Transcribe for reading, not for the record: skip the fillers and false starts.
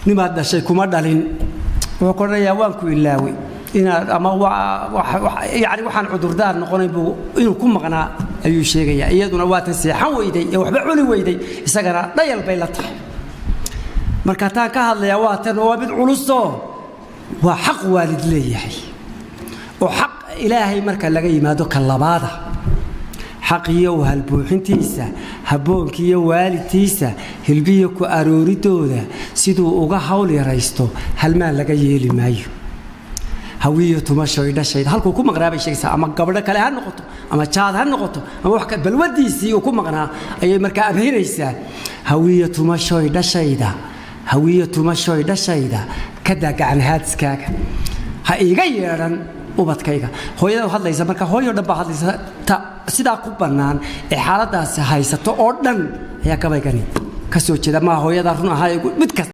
Nimaad dhashay kuma dhalin, wuxuu ku odhanayaa waan ku ilaaway inaad ama yani waxaan cudurdaar noqonayn buu inuu ku maqnaa ayuu sheegayaa. Iyaduna waatan seexan weyday ee waxba cuni weyday, isagana dhayal bay la tahay. Marka taan ka hadlayaa waa tan, waa mid culusoo waa xaq waalid leeyahay oo xaq Ilaahay marka laga yimaado ka labaada. Xaqiyo halbuuxintiisa, habboonkiiyo waalidtiisa, hilbiyo ku arooridooda siduu uga hawl yaraysto, halmaan laga yeeli maayo. Hawiyo tumashoy dhashayd halkuu ku maqnaa bay sheegaysaa, ama gabadho kale ha noqoto ama jaad ha noqoto ama wax balwadiisii uu ku maqnaa ayay markaa abhinaysaa. Hawiyo tumashoy dhashayda, hawiyo tumashoy dhashayda, ka daa gacan haadiskaaga, ha iiga yeedhan ubadkayga. Hooyada hadlaysa marka, hooyo dhan baa hadlaysa. Ta sidaa ku bannaan ee xaaladaasi haysato oo dhan ayaa gabaygani ka soo jeeda. Maa hooyada run ahaa, mid kasta.